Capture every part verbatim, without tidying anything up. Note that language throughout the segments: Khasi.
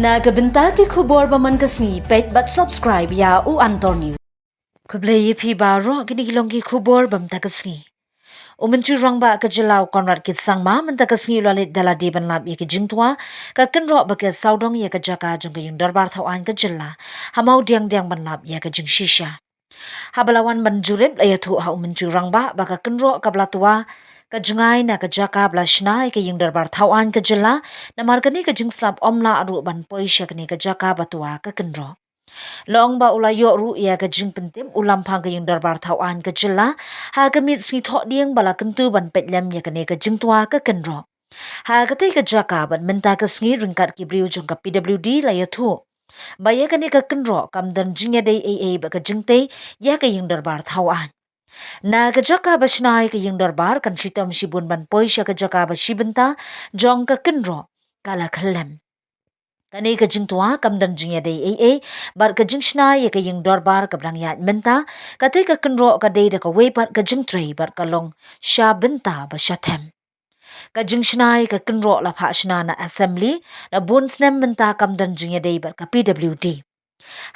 Na ka bynta ki khubor ba man ka sngi, peit bad subscribe ïa U Antor News. Khublei ïa phi baroh, kine ki long ki khubor ba mynta ka sngi. U Myntri Rangbah ka jylla u Conrad K Sangma mynta ka sngi u la leit da lade ban lap ïa ka jingtwa ka kynroh ba ka sawdong ïa ka jaka jong ka ïing dorbar thaw aiñ ka jylla ha Mawdiangdiang ban lap ïa ka jingshisha. Haba la wan ban jurip, la ïathuh ha u Myntri Rangbah ba ka kynroh kaba la twa ka jngai na ka jaka ba la shna ïa ka ïing dorbar thaw aiñ ka jylla, namar kane ka jingslap ym lah ruh ban poi sha kane ka jaka ba twa ka kynroh. La ong ba u la ïoh ruh ïa ka jingpyntip u Lamphang ka ïing dorbar thaw aiñ ka jylla ha ka miet sngi Thohdieng ba la kyntu ban peit lem ïa kane ka jingtwa ka kynroh. Ha katei ka jaka bad mynta ka sngi, ryngkat ki briew jong ka P W D la ïathuh ba ïa kane ka kynroh kam don jingïadei ei ei bad ka jingtei ïa ka ïing dorbar thaw aiñ. Na ka jaka ba shna ïa ka ïing dorbar, kan shitom shibun ban poi sha ka jaka ba shi bynta jong ka kynroh, ka la khyllem. Kane ka jingtwa kam don jingïadei ei ei bad ka jingshna ïa ka ïing dorbar kaba dang ïaid mynta. Katei ka kynroh ka dei da kawei pat ka jingtrei bad ka long sha bynta ba sha them. Ka jingshna ïa ka kynroh la phah shna na Assembly, la bun snem mynta kam don jingïadei bad ka P W D.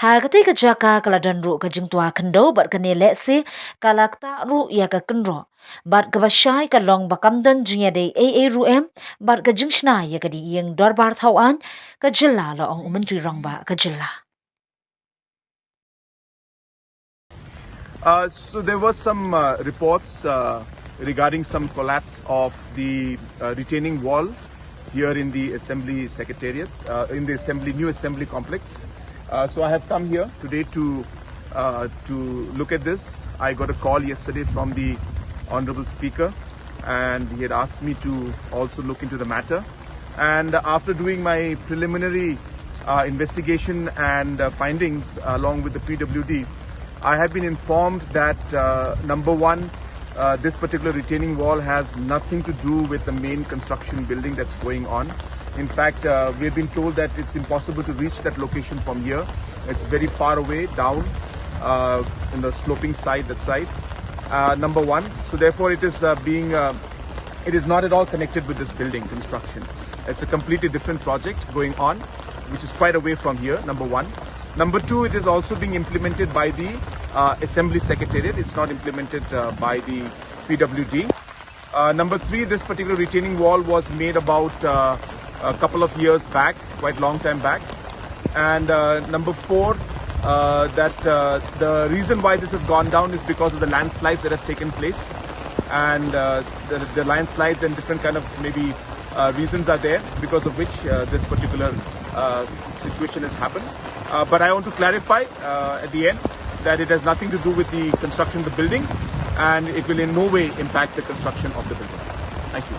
Ha katei ka jaka ka la don ruh ka jingtwa khyndew bad kane lehse ka la ktah ruh ïa ka kynroh. Bad kaba shai ka long ba kam don jingïadei ei ei ruh em bad ka jingshna ïa ka ïing dorbar thaw aiñ ka jylla, la ong u Myntri Rangbah ka jylla. Uh, so there were some uh, reports uh, regarding some collapse of the uh, retaining wall here in the assembly secretariat, uh, in the assembly, new assembly complex. Uh, so I have come here today to uh, to look at this. I got a call yesterday from the Honorable Speaker, and he had asked me to also look into the matter. And after doing my preliminary uh, investigation and uh, findings along with the P W D, I have been informed that uh, number one, uh, this particular retaining wall has nothing to do with the main construction building that's going on. In fact, uh, we've been told that it's impossible to reach that location from here. It's very far away down uh, in the sloping side, that side. Uh, number one. So therefore, it is uh, being uh, it is not at all connected with this building construction. It's a completely different project going on, which is quite away from here, number one. Number two, it is also being implemented by the uh, Assembly Secretariat. It's not implemented uh, by the P W D. Uh, number three, this particular retaining wall was made about uh, a couple of years back, quite long time back. And uh, number four, uh, that uh, the reason why this has gone down is because of the landslides that have taken place. And uh, the, the landslides and different kind of maybe uh, reasons are there because of which uh, this particular uh, s- situation has happened. Uh, but I want to clarify uh, at the end that it has nothing to do with the construction of the building, and it will in no way impact the construction of the building. Thank you.